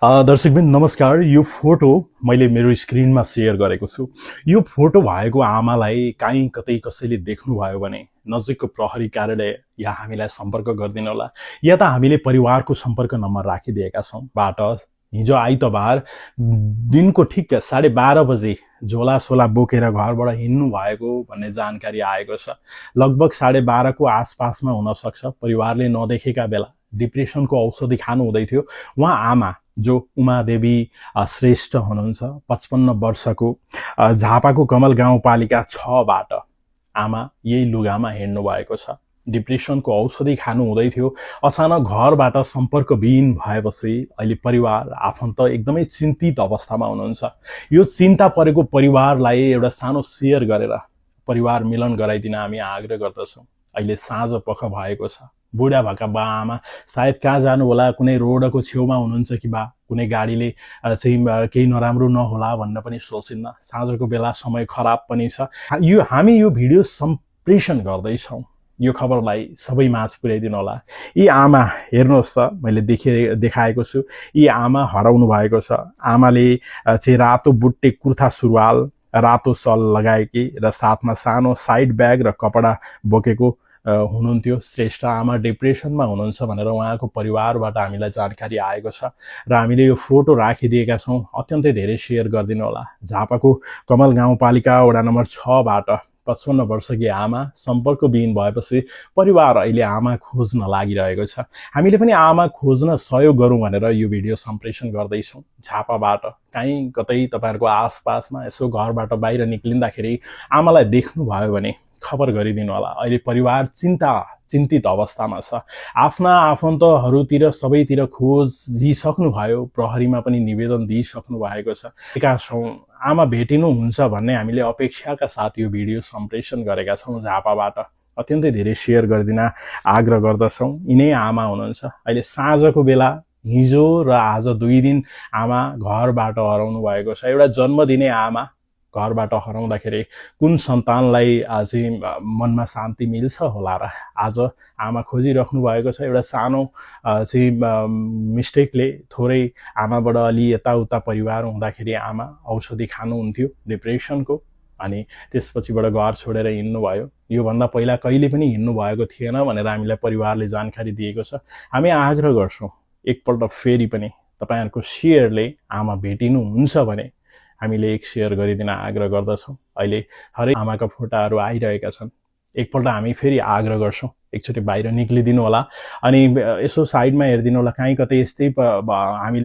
दर्शकबिन नमस्कार। यो फोटो मैले मेरो स्क्रिनमा सेयर गरेको छु। यो फोटो भएको आमालाई काहीँ कतै कसैले देख्नुभयो भने नजिकको प्रहरी कार्यालय या हामीलाई सम्पर्क गरिदिनु होला, या त हामीले परिवारको सम्पर्क नम्बर राखिदिएका छौँ। बाट हिजो आइतबार दिनको ठिक 12:30 बजे झोलासोला बोकेर घरबाट हिँड्नु भएको भन्ने जानकारी आएको छ। लगभग 12:30 को आसपासमा हुनसक्छ। परिवारले नदेखेका बेला डिप्रेसनको औषधि खानु हुँदै थियो। उहाँ आमा जो उमादेवी श्रेष्ठ हुनुहुन्छ, 55 वर्षको, झापाको कमल गाउँपालिका 6 बाट आमा यही लुगामा हिँड्नु भएको छ। डिप्रेसनको औषधि खानु हुँदै थियो। अचानक घरबाट सम्पर्कविहीन भएपछि अहिले परिवार आफन्त एकदमै चिन्तित अवस्थामा हुनुहुन्छ। यो चिन्ता परेको परिवारलाई एउटा सानो सेयर गरेर परिवार मिलन गराइदिन हामी आग्रह गर्दछौँ। अहिले साँझ पख भएको छ। बुढा भएका बा आमा सायद कहाँ जानु होला, कुनै रोडको छेउमा हुनुहुन्छ कि बा कुनै गाडीले चाहिँ केही नराम्रो नहोला भन्न पनि सोचिन्न। साँझको बेला समय खराब पनि छ। हामी यो भिडियो सम्प्रेषण गर्दैछौँ। यो खबरलाई सबै माझ पुर्याइदिनु होला। यी आमा हेर्नुहोस् त, मैले देखाएको छु। यी आमा हराउनु भएको छ। आमाले चाहिँ रातो बुट्टे कुर्ता सुरुवाल, रातो सल लगाएकी र साथमा सानो साइड ब्याग र कपडा बोकेको हुनुहुन्थ्यो। श्रेष्ठ आमा डिप्रेसनमा हुनुहुन्छ भनेर उहाँको परिवारबाट हामीलाई जानकारी आएको छ र हामीले यो फोटो राखिदिएका छौँ। अत्यन्तै धेरै सेयर गरिदिनु होला। झापाको कमल गाउँपालिका वडा नम्बर 6 बाट 55 वर्षकी आमा सम्पर्कविहीन भएपछि परिवार अहिले आमा खोज्न लागिरहेको छ। हामीले पनि आमा खोज्न सहयोग गरौँ भनेर यो भिडियो सम्प्रेषण गर्दैछौँ। झापाबाट काहीँ कतै तपाईँहरूको आसपासमा यसो घरबाट बाहिर निक्लिँदाखेरि आमालाई देख्नुभयो भने खबर गरिदिनु होला। अहिले परिवार चिन्तित अवस्थामा छ। आफ्ना आफन्तहरूतिर सबैतिर खोजिसक्नुभयो। प्रहरीमा पनि निवेदन दिइसक्नु भएको छ। आमा भेटिनुहुन्छ भन्ने हामीले अपेक्षाका साथ यो भिडियो सम्प्रेषण गरेका छौँ। झापाबाट अत्यन्तै धेरै सेयर गरिदिन आग्रह गर्दछौँ। यिनै आमा हुनुहुन्छ। अहिले साँझको बेला हिजो र आज 2 दिन आमा घरबाट हराउनु भएको छ। एउटा जन्म दिने आमा घरबाट हराउँदाखेरि कुन सन्तानलाई चाहिँ मनमा शान्ति मिल्छ होला र। आज आमा खोजिराख्नु भएको छ। एउटा सानो चाहिँ मिस्टेकले थोरै आमाबाट अलि यताउता परिवार हुँदाखेरि आमा औषधि खानुहुन्थ्यो डिप्रेसनको, अनि त्यसपछिबाट घर छोडेर हिँड्नुभयो। योभन्दा पहिला कहिले पनि हिँड्नु भएको थिएन भनेर हामीलाई परिवारले जानकारी दिएको छ। हामी आग्रह गर्छौँ एकपल्ट फेरि पनि तपाईँहरूको सेयरले आमा भेटिनुहुन्छ भने हामीले एक सेयर गरिदिन आग्रह गर्दछौँ। अहिले हरेक आमाका फोटाहरू आइरहेका छन्। एकपल्ट हामी फेरि आग्रह गर्छौँ एकचोटि बाहिर निक्लिदिनु होला अनि यसो साइडमा हेरिदिनु होला। काहीँ कतै यस्तै हामी